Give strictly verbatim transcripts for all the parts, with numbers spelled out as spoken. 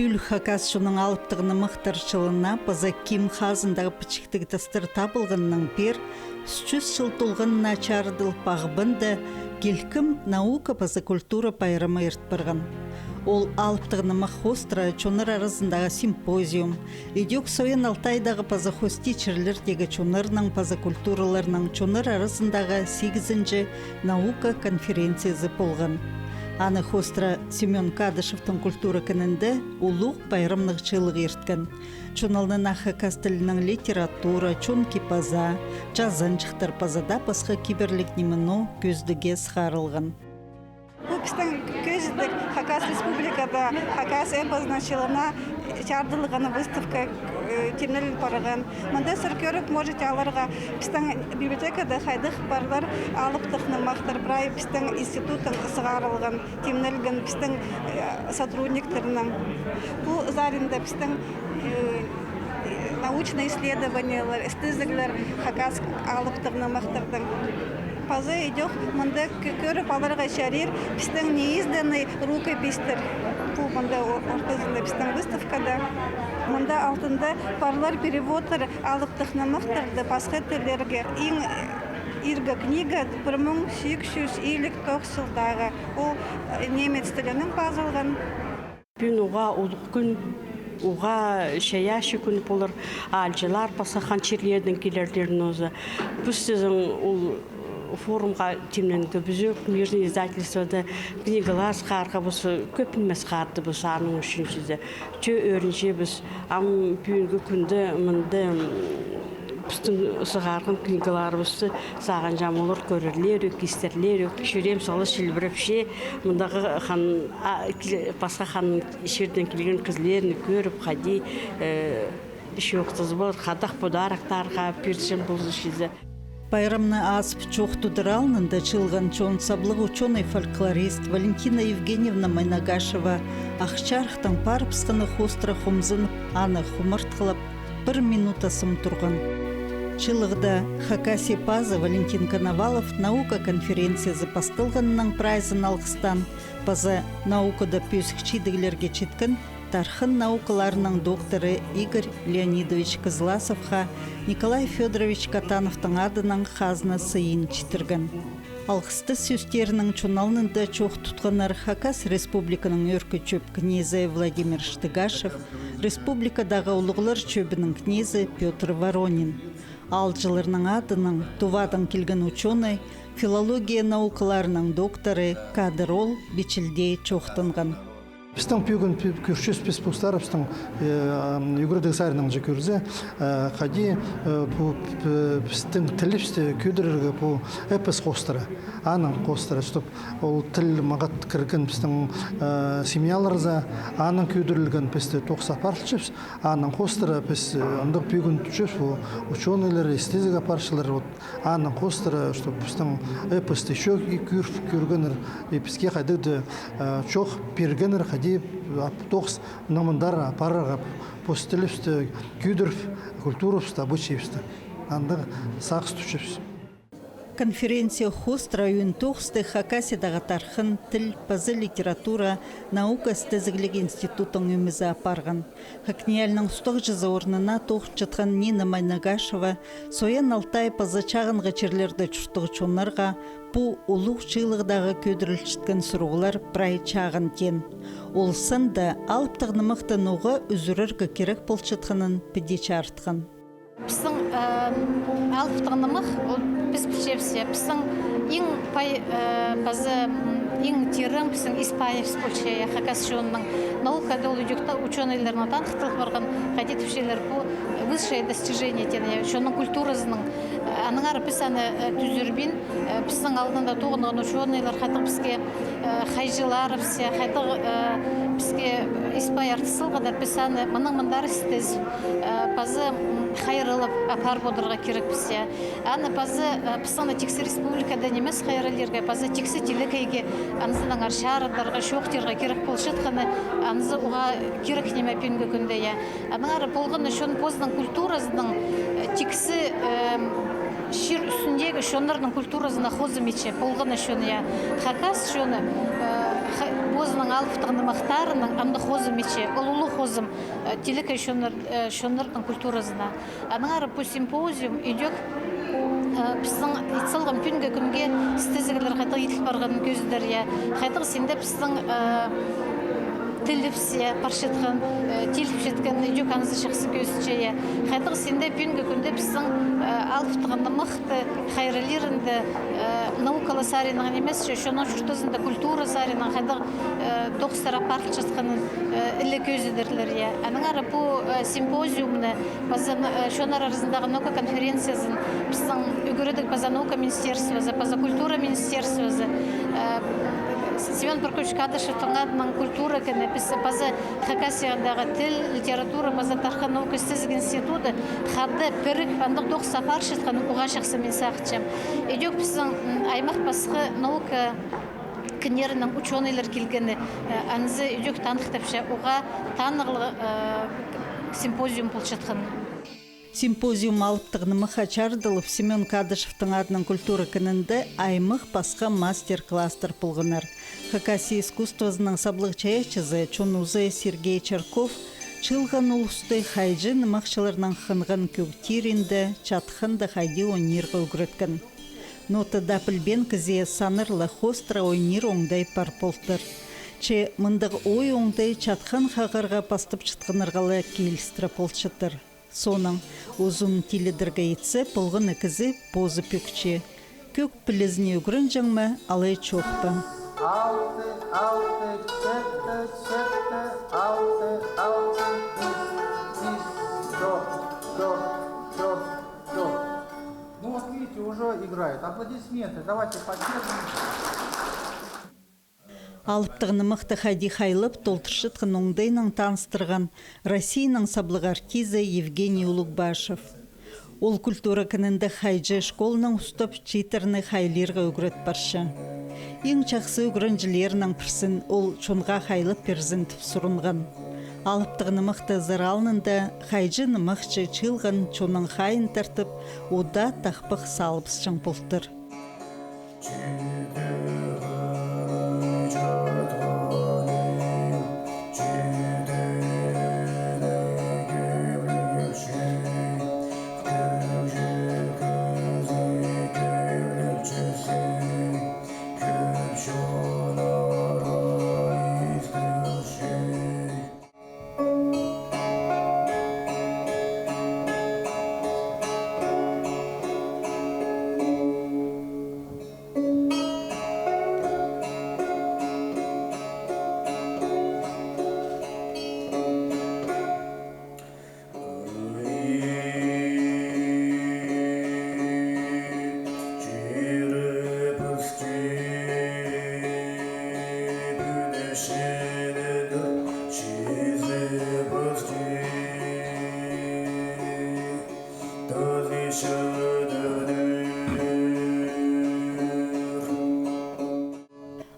Пӱӱл хакас чонның алыптығ нымахтар чылына паза ким хазындағы пічіктіг тастар табылғаннаң пеер ӱс чӱс чыл толғанына чарыдылып, Ағбанда килкім наука паза культура пайрамы ирт парған. Ол алыптығ нымах хоостыра чоннар аразындағы симпозиум, идӧк Соян Алтайдағы паза хости чирлердегі чоннарның паза культураларның чоннар аразындағы сигізінҷі наука конференциязы полған. Аны хоостыра Семён Кадышевтің культура кінінде улуғ пайрамнығ чыылығ ирткен. Чон алнына хакас тілінің литература, чон кип-азаа, чазанҷыхтар паза даа пасха кибірліг ниме ноо кӧзідіге сығарылған. Пу пістің кӧзідіг Хакас Республикада Хакас эпозының чылына чарыдылған выставка, э, тимнел парған. Мында сірер кӧріп можете аларға, пістің библиотекада хайдағ парлар алыптығ нымахтар, прай пістің институттаң сығарылған, тимнелген пістің, э, сотрудниктернең. Пу залында пістің, э, научный исследованиелер, істезіглер хакас алыптығ нымахтардаң. Паза идӧк мында кӧ-, кӧріп аларға чарир пістің неизданный рукописьтер. Пу мында о-, ортазында пістің выставкада. Мында алтында парлар, переводтар алыптығ нымахтарны пасха тіллерге. Иң иргі книга пір муң сигіс чӱс илиг тоғыс чылдағы. Ол, э, немец тілінең пазылған. Пӱӱн уғаа улуғ кӱн, уғаа чайаачы кӱн полар, аалҷылар пасха хан чирлердең килерлер нооза. Піс тізең ол форумға тимненгебіс ӧк, книжный издательствода книгалар сығарғабыс, кӧп ниме сығардыбыс аның ӱчӱн чізе. Чӧ ӧрінчебіс, ам пӱӱнгі кӱнде мында, м, пістің сығарған книгаларыбысты сағынчам, олар кӧрерлер ӧк, истерлер ӧк. Чӱреем сала чилбірепче, мындағы хан, а, кил-, пасха хан чирдең килген кізілерні кӧріп, хайди, э, чоохтазып, хайдағ подароктарға пирчем полза чізе. Пайрамны азып чоохтудыр алнында чыылған чон саблығ учёный-фольклорист Валентина Евгеньевна Майнагашева ах чарыхтаң парыбысханы хоостыра хомзынып, аны хумартхылап, пір минута сым турған. Чыылығда Хакасия пазы Валентин Коновалов наука конференциязы пасталғаннаң прайзын алғыстаан паза наукада пӧзік чидіглерге читкен тархын наукаларының докторы Игорь Леонидович Кызласовха Николай Фёдорович Катановтың адынаң хазна сыйын читірген. Алғыстас сӧстернең чон алнында чоох тутханнар Хакас Республиканың Ӧӧркі чӧп кнезі Владимир Штыгашев, республикадағы улуғлар чӧбінің кнезі Пётр Воронин. Аалҷыларның адынаң Тувадаң килген учёный, филология наукаларының докторы Кадыр-оол Бичілдей чоохтанған. Пістің пӱӱн пӱ-, кӧрчебіс піс постарыбыстың, э, ам, ӱгредіг саринаң чи кӧрзе, э, хайди, э, пу, п-, пістің тілібісті кӧдірерге пу эпос хоостыра, аның хоостыра, чтоб ол тіл маңат кірген пістің, э, семьяларза, аның кӧдірілген пісті тоғыс апарылчабыс, аның хоостыра піс, э, андағ пӱӱн тутчабыс, пу учёныйлар, істезіг апарчылар, вот, аның хоостыра, чтоб пістің эпосты чох и кӧр-, кӧргеннер, и піске хайдағ-да, э, чоох пиргеннер, хайди, ап-, тоғыс нымандар апарарға, пос тілібісті кӧдіріп, культурабысты, обычайыбысты. Андағ сағыс тутчабыс. Конференция хоостыра ӧӧн тоғысты Хакасиядағы тархын, тіл паза литература, наука істезігліг институттың ӧмезі апарған. ХакНИИЯЛИ-ның устағҷызы орнына тоғынчатхан Нина Майнагашева Соян Алтай паза чағынғы чирлерде чуртағ чоннарға пу улуғ чыылығдағы кӧдірілчеткен сурығлар прай чағын теен. Ол санда алыптығ нымахты ноға ӱзӱрерге кирек полчатханын піди чарытхан. Пістің, э, алыптығ нымах, ол піс пілчебіс, я, пістің иң пай, э, паза, м, иң тирең пістің ис пайыбыс полча, я, хакас чонының. Наукада ол идӧк таа учёныйларның таныхталып парған, хайди тіпчелер, пу высшее достижение теен, я, чонның культуразының. Аннаңар піс аны, э, тӱзірбин, э, пістің алнында тоғынған учёныйлар хайдағ піске, э, хайҷыларыбыс, я, хайдағ, э, піске ис пай артыс салғаннар, піс аны мынаң мындар істес, э, паза, м, хайраллап апарып одырарға кирекпіс, я. Аны паза, э, піс аны тиксі республикада нимес хайраллирға, паза тиксі телекейге анзынаңар чарыдарға, чоохтирға кирек полчатханы, анзы уғаа кирек ниме пӱӱнгі кӱнде, я. Аннаңар полған ӱчӱн позының культуразының, э, тиксі, э, чир ӱстӱндегі чоннарның культуразына хозым итче полған ӱчӱн, я. Хакас чоны, э, ха-, пу Позының алыптығ нымахтарының андағ хозым итче, ол улуғ хозым, э, телекей чоннар-, э, чоннарның культуразына. Аннаңар пу симпозиум идӧк, э, пістің ит салған пӱӱнгі кӱнге істезіглер хайдағ иділ парғанын кӧзідер, я. Хайдағ синде пістің, э, тілібіс, я, парчатхан, э, тиліпчеткен, идӧк анзы чахсы кӧзітче, я. Хайдағ синде пӱӱнгі кӱнде пістің, э, алыптығ нымах хайраллирында, э, наукала саринаң нимес, чонның чуртазында культура саринаң хайдағ, э, тоғыстар апарылчатханын, э, іле кӧзідерлер, я. Аннаңар пу, э, симпозиумны паза, э, чоннар аразындағы наука конференциязын пістің ӱгредіг паза наука министерствозы, паза культура министерствозы, э, Семён Прокопьевич Кадышевтің адынаң культура кіні, піс паза Хакасиядағы тіл, литература паза тархын наука істезіг институты хада пірігіп, андағ тоғыс апарчатханын уғаа чахсы мин сағынчам. Идӧк пістің, м, аймах пасха наука кіннерінең учёныйлар килгені, э, анзы идӧк таныхтапча, уғаа танығлығ, э, симпозиум полчатхан. Симпозиум алыптығ нымахха чарыдылып, Семён Кадышевтің адынаң культура кінінде аймах пасха мастер-класстар полғаннар. Хакасия искусствозының саблығ чайаачызы, чон узы Сергей Чарков чыылған улусты хайҷы-нымахчыларның хынған кӧг тирінде, чатханда хайди ойнирға ӱгреткен. Нотада пілбеен кізее саннар ла хоостыра ойнир оңдай пар полтыр. Че мындағ ой оңдай чатхан хағарға пастапчатханнарға ла килістіре полчатыр. Соонаң узун тилідерге итсе, полған на кізі позы пӧкче. Кӧг пілізіне ӱгренҷең ме, алай чох па? Алты, алты, читі, читі, алты, алты, ис, ис, чох, чох, чох, чох. Ну вот видите, уже играет. Аплодисменты. Давайте поддержим. Алыптығ нымахты хайди хайлап толдырчатхан оңдайнаң таныстырған Россияның саблығ артизі Евгений Улугбашев. Ол культура кінінде хайҷы школанаң устап чииттерні хайлирға ӱгрет парча. Иң чахсы ӱгренҷілерінің пірсін ол чонға хайлап пирзін тіп сурынған. Алыптығ нымахты ызар алнында хайҷы-нымахчы чыылған чонның хайиин тартып, удаа тахпах салыбысчаң полтыр.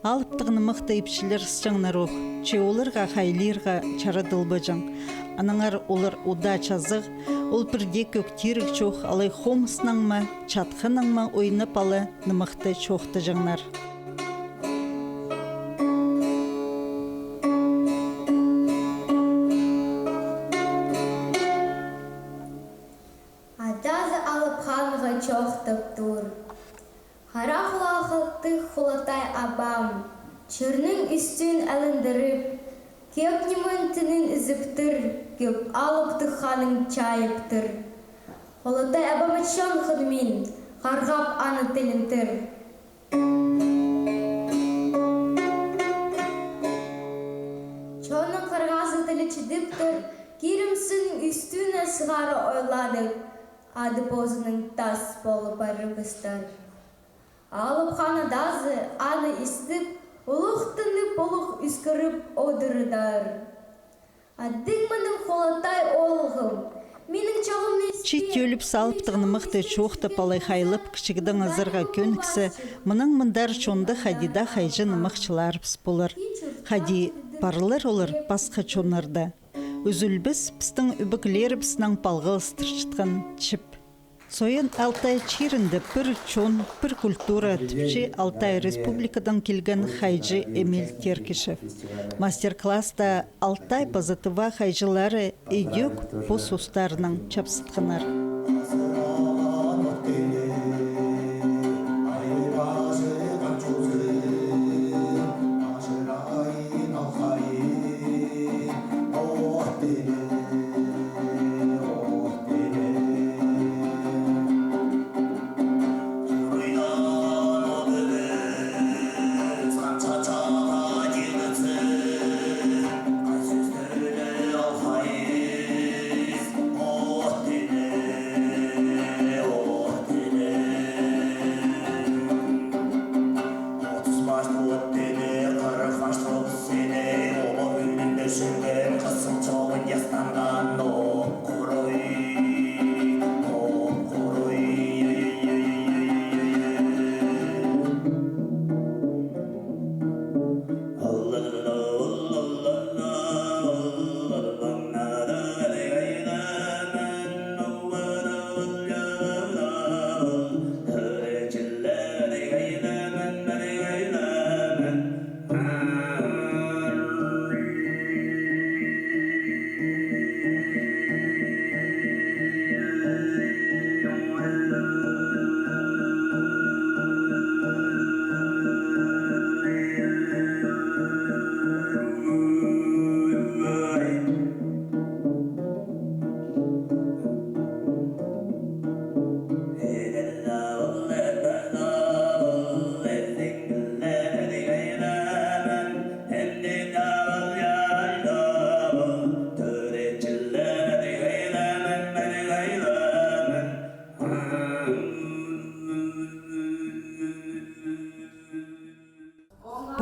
Алыптығ нымахты ипчілер ысчаңнар ох, че оларға хайлирға чарадылбаҷаң. Аннаңар олар удаа чазағ, ол пірдее кӧг тиріг чох, алай хомыснаң ма, чатханнаң ма ойнап ала, нымахты чоохтаҷаңнар. Адазы Алып Ханға чоохтап тур. Хара хулахтығ Хулатай абам чирнің ӱстӱн айландырып, кӧп нимедең тінін ізіптір, кӧп алыптығ ханын чайыптыр. Хулатай абама чон хынмин, харғап аны тілінтір. Чонның харғазы тілі чідіптір, кирімзінің ӱстӱне сығара ойладып, ады позының тас полып парыбыстар. Алып Хан адазы аны истіп, улуғ тынып, улуғ ӱскіріп одыртыр. Адың мының Хулатай, оолғым. Минің чоғымны... Чиит тӧліп, алыптығ нымахты чоохтап, алай хайлап, кічігдең азарға кӧніксе, мынаң мындар чонда хайди даа хайҷы-нымахчыларыбыс полар. Хайди парлар олар пасха чоннарда. Ӱзӱлбес пістің ӧбекелерібіснең палғалыстырчатхан чіп. Саян Алтай чирінде пір чон, пір культура тіпче Алтай Республикадаң килген хайҷы Эмиль Теркишев. Мастер-класста Алтай паза Тыва хайҷылары идӧк пос устарынаң чапсытханнар.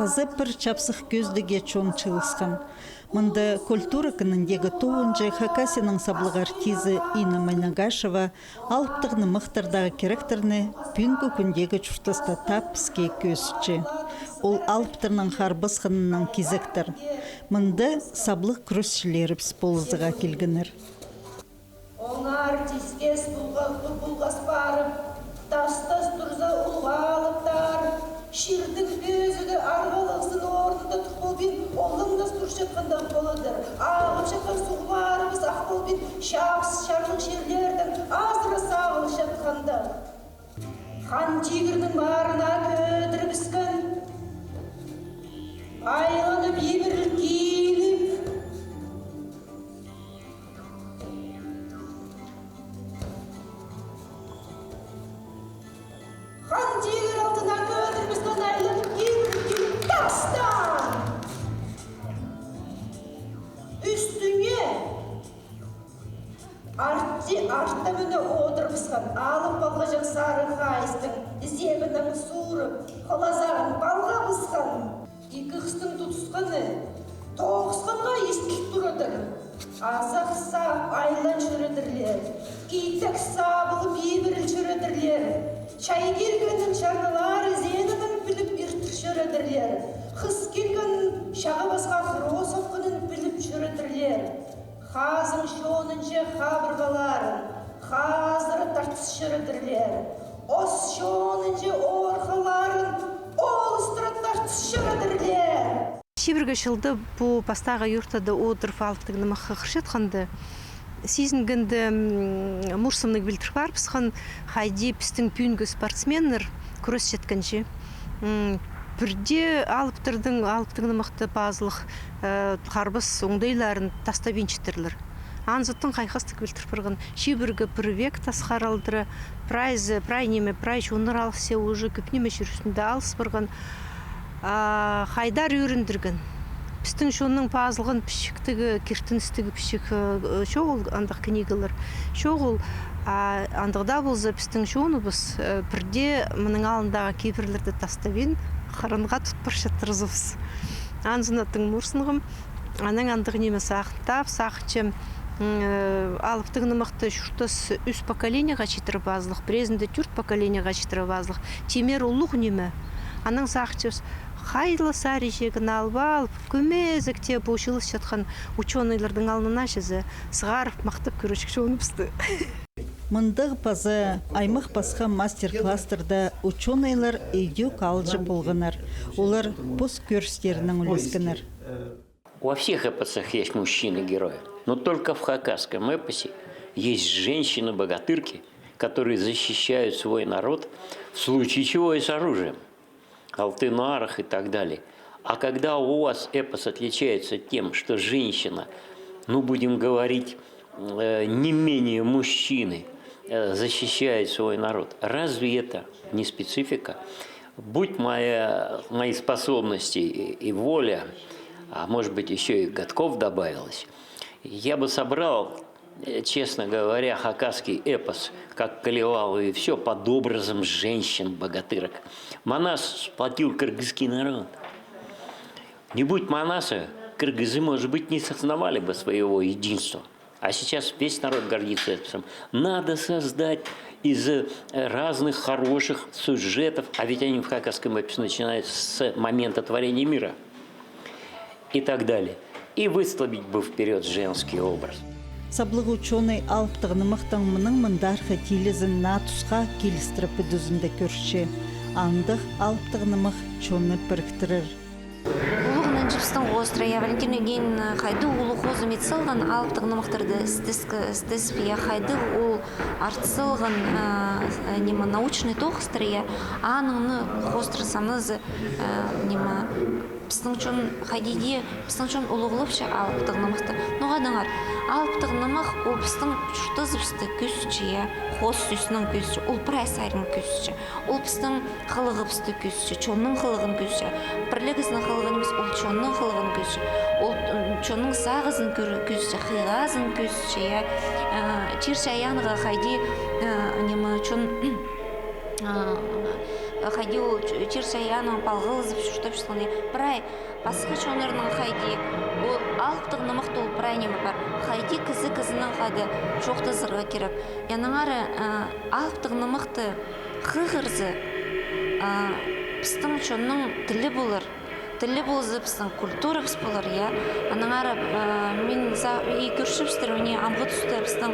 Паза пір чапсых кӧзідіге чон чыылысхан. Мында культура кініндегі тоғынҷы Хакасияның саблығ артизі Инна Майнагашева алыптығ нымахтардағы киректерні пӱӱнгі кӱндегі чуртаста тап піске кӧзітче. Ол алыптарның харбасханыннаң кизектер. Мында саблығ кӱресчілерібіс полызығға килгеннер. Оңар тискес пулғас парып, тастас турза улуғ алыптар. Чирдің пӧзігі арғалығзын орнында тых полбин, олаңнас турчатханда полыдыр. Ағылчатхан суғларыбыс ах полбин, чабыс чарлығ чирлердең азыра сағылчатханда. Хан тигірнің марына кӧдірібіскен, айланып ибіріл киліп, Хан тигір алтына кӧдірібіскен айланып киліп, тастаан. Ӱстӱне артты, артта мӱне одырыбысхан, алып палғаҷаң сары хайыстың зебінең суурып, хылазағын палғабысхан. Ікі хыстың тудысханы тоғысханға истіл турадыр. Азах саап айлан чӧредірлер, итек сабылып ибіріл чӧредірлер. Чай килгеннің чарнылары зенінең піліп иртір чӧредірлер. Хыс килгеннің чағыбасха хыроо сапханын піліп чӧредірлер. Хазың чонынҷа хабырғаларын хазыра тартыс чӧредірлер. Ос чонынҷа орхаларын олыстыра тартыс чӧредірлер. Чибіргі чылда пу пастағы юртада одырып алыптығ нымахха хығырчатханда, сизінгенде, м, мурсымнығ пілдір парыбысхан, хайди пістің пӱӱнгі спортсменнер кӱресчеткенҷе. М, пірде алыптарның, алыптығ нымахта пазылығ, э, харбас оңдайларын тастабинчаттырлар. Анзы тың хайхастығ пілдір парған. Чибіргі пір век тасхар алдыра, прайзы, прай ниме, прай чоннар алысча, уже кӧп ниме чир ӱстӱнде алыс парған. А, хайдар ӧріндірген. Пістің чонның пазылған пічіктігі, киртіністігі пічік, э, чоғыл андағ книгалар. Чоғыл, а, андағ даа полза, пістің чоныбыс, э, пірде мының алнындағы кибірлерді тастабин, хырынға тут парчаттырзыбыс. Анзына тың мурсынғам, анаң андағ ниме сағын таап, сағынчам, м, э, алыптығ нымахты чуртас ӱс поколениеға читіре пазылығ, пірезінде тӧрт поколениеға читіре пазылығ. Тимер улуғ ниме. Анаң сағынчабыс, хайдағ сари чиигін алып алып, кӧмезек тее пу чыылысчатхан учёныйларның алнына чізе, сығарып, махтап кӧрҷік чоныбысты. Мындағ паза аймах пасха мастер-класстарда учёныйлар идӧк аалҷы полғаннар. Олар пос кӧрістерінең ӱлескеннер. Во всех эпосах есть мужчины-герои, но только в хакасском эпосе есть женщины-богатырки, которые защищают свой народ в случае чего и с оружием. Алтын Арығ и так далее. А когда у вас эпос отличается тем, что женщина, ну, будем говорить, э, не менее мужчины, э, защищает свой народ, разве это не специфика? Будь моя, мои способности и, и воля, а может быть, ещё и годков добавилось, я бы собрал, э, честно говоря, хакасский эпос, как Калевалу и всё, под образом женщин-богатырок. Манас сплотил киргизский народ. Не будь Манаса, киргизы, может быть, не сознавали бы своего единства. А сейчас весь народ гордится этим. Надо создать из, э, разных хороших сюжетов, а ведь они в хакасском эпосе начинаются с момента творения мира и так далее, и выставить бы вперёд женский образ. Саблығ учёный алыптығ нымахтың мының мындархы тилізін наа тусха килістіріп, ӱдӱзінде кӧрче. Андағ алыптығ нымах чонны піріктірер. Улуғ нанҷыбыстың хоостыра, я, Валентина Евгеньевна хайдағ улуғ хозым ит салған алыптығ нымахтарды істеске, істесіп, я, хайдағ ол арт салған, а, ниме, научный тоғыстар, я, аның хоостыра саназы, а, ниме, пістің чон хайди дее, пістің чон улуғлапча алыптығ нымахты. Ноға тыңар, алыптығ нымах ол пістің чуртазыбысты кӧзітче, я, хоос сӧснең кӧзітче, ол прай сарин кӧзітче. Ол пістің хылығыбысты кӧзітче, чонның хылығын кӧзітче. Пірлігізінің хылығын нимес, ол чонның хылығын кӧзітче. Ол, м, чонның сағызын кӧр-, кӧзітче, хыйғазын кӧзітче, я. Э, чир-чайаанға хайди, э, ниме, чон, э, хайди ол ч-, чир-чайааннаң палғалызып чуртапчатхан, я. Прай пасха чоннарның хайди, ол алыптығ нымахта ол прай ниме пар. Хайди кізі кізінең хайди чоохтазарға кирек. Аннаңар, э, алыптығ нымахты хығырза, а, пістің чонның тілі полар. Тілі полза, пістің культурабыс полар, я. Аннаңар, а, мин за-, и кӧрчебістір, мына амғы туста пістің,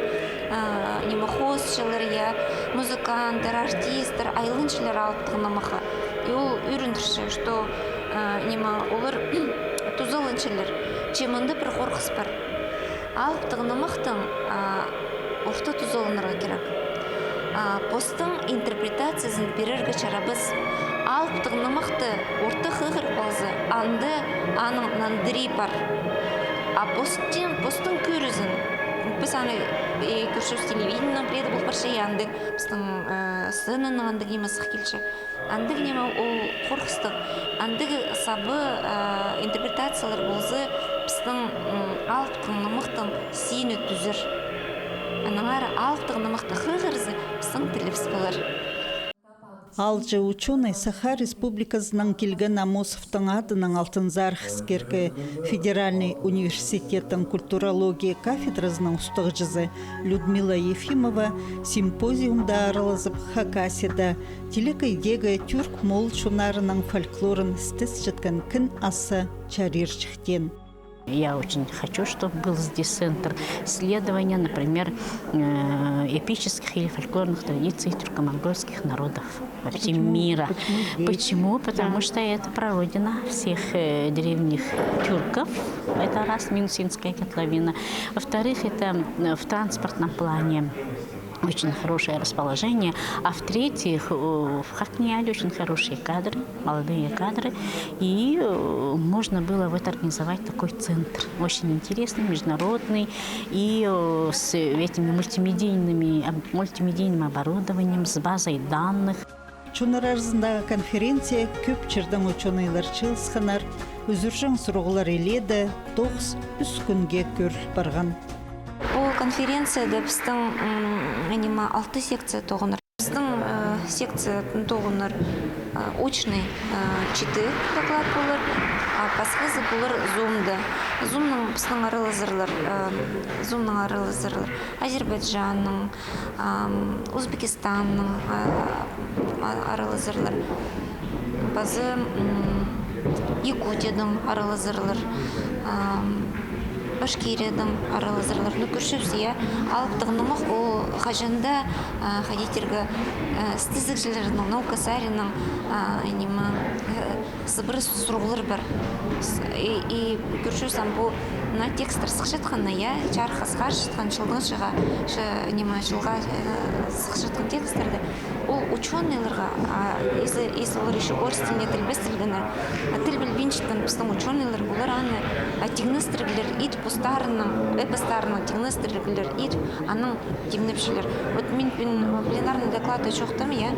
а, ниме, хоосчылар, я, музыканттар, артисттер айланчалар алыптығ нымахха. И ол ӧріндірче, что, а, ниме, олар тузаланчалар. Че мында пір хорғыс пар. Алыптығ нымахтың, а, орта тузаланарға кирек. А, постың интерпретациязын пирерге чарабас. Алыптығ нымахты орта хығырып алза, анда аның нандырии пар. А постың, постың кӧрізін, піс аны, э, кӧрчебіс, телевидениенің пірее пол парча, я, андағ, пістің, э, сценаның андағ нимезі килче. Андағ ниме ол хорғыстығ, андағ саба, а, интерпретациялар полза, пістің, м, алыптығ нымахтың сині тӱзер. Аннаңар алыптығ нымахты хығырза, пістің тілібіс полар. Аалҷы учёный Саха Республиказынаң килген Аммосовтың адынаң Алтынзар Хыскеркі федеральный университеттің культурология кафедразының устағҷызы Людмила Ефимова симпозиумда аралазып, Хакасияда телекейдегі тюрк-моол чоннарының фольклорын істесчеткен кін аса чарирҷых теен. Я очень хочу, чтобы был здесь центр исследования, например, э, эпических или фольклорных традиций тюрко-монгольских народов вообще мира. Почему? Почему здесь? Почему? Да. Потому что это прародина всех, э, древних тюрков. Это раз, Минусинская котловина. Во-вторых, это, м, в транспортном плане очень хорошее расположение. А в-третьих, э, в Хакнеале очень хорошие кадры, молодые кадры. И, э, можно было вот организовать такой центр, очень интересный, международный, и, э, с этими мультимедийными, об-, мультимедийным оборудованием, с базой данных. Чоннар аразындағы конференция кӧп чирдең учёныйлар чыылысханнар, ӱзӱрҷең сурығлар илееде, тоғыс ӱс кӱнге кӧріл парған. Пу конференцияда пістің, м, ниме, алты секция тоғынар. Пістің, э, секция тоғынар, э, очный, э, читі доклад полар, а пасхазы полар зумда. Зумнаң пістің аралазарлар, э, зумнаң аралазарлар Азербайджанның, ам, Узбекистанның, а, а, аралазарлар. Пазы, м, Якутиядаң аралазарлар. Ам, Башкириядаң аралазарлар, ну, кӧрчебіс, я, алыптығ нымах ол хаҷан даа, а, хайди тирге, а, істезігҷілернің, наука саринаң, а, ниме, э, сыбыра сурығлар пар. С-, и, и кӧрчебіс, ам пу, мына тексттер сыхчатханы, я, чарыхха сығарчатхан, чылдаң чылға, чы-, ниме, чылға, э, сыхчатхан тексттерде. Ол учёныйларға, а, если, если олар ещё орыс тіліне тілбестелгеннер, а, тіл пілбинчеткен пістің учёныйлар, олар аны, а, тиңнестіріглер ит, постарының эпостарынаң тиңнестіріглер ит, анаң тиңнепчелер. Вот мин пӱӱн пленарный докладта чоохтаам, я,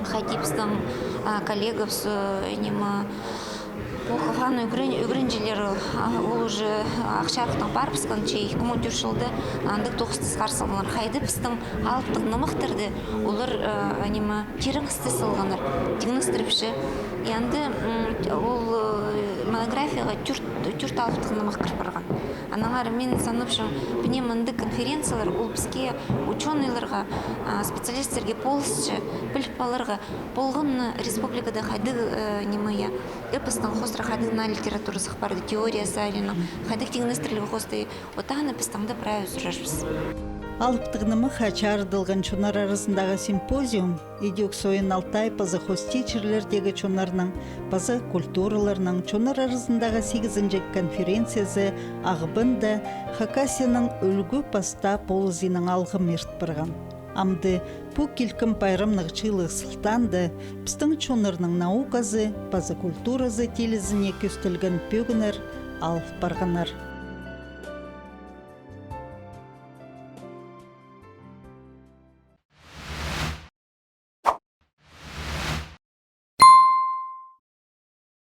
хайди пістің, а, коллегабыс, э, ниме, Пухов Анна ӱгрен-, ӱгренҷілері, а, ол уже Ах Чарыхтаң парыбысхан, че ікі муң он тӧрт чылда андағ тоғысты сығар салғаннар. Хайди пістің алыптығ нымахтарды олар, а, ниме, тирең істес салғаннар, тиңнестіріпче. И анда, м, ол, э, монографияға тӧрт, тӧрт алыптығ нымах кір парған. Аннаңар мин санапчам, пілем, андағ конференциялар, ол піске, учёныйларға, а, специалистерге полысча піліп аларға, полған республикада хайдағ, э, ниме, я, эпостың хоостыра хайдағ наа литература сых парды, теория саринаң, хайдағ тиңнестіріліг хоостай, вот аны піс таңда прай ӧзірербіс. Алыптығ нымахха чарыдылған чоннар аразындағы симпозиум идӧк Сойын Алтай паза хоостичірлердегі чоннарның паза культураларның чоннар аразындағы сигізінҷі конференциязы Ағбанда Хакасияның ӱлгӱ пастаа полызиинаң алғым ирт парған. Амды пу килкім пайрамнығ чыылығ сылтаанда пістің чоннарның науказы паза культуразы тилізіне кӧстелген пӧгіннер ал парғаннар.